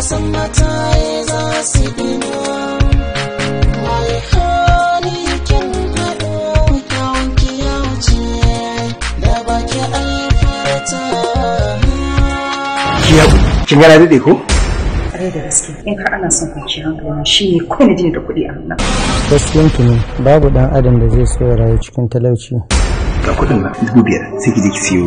san mataye za su inuwa. Mai hali kin haɗo, kyawun ki ya wuce da baki alfarta. Ki yabu, kin gana daɗe ko? Ƙwarai da gaske, in har ana son kwanciyar hankali na shi ne ko na jini da kuɗi a hannun. Gaskiyanki ne, babu dan adam da zai so ya rayu cikin talauci. Ga kuɗin nan 5,000, sai ki je ki siyo.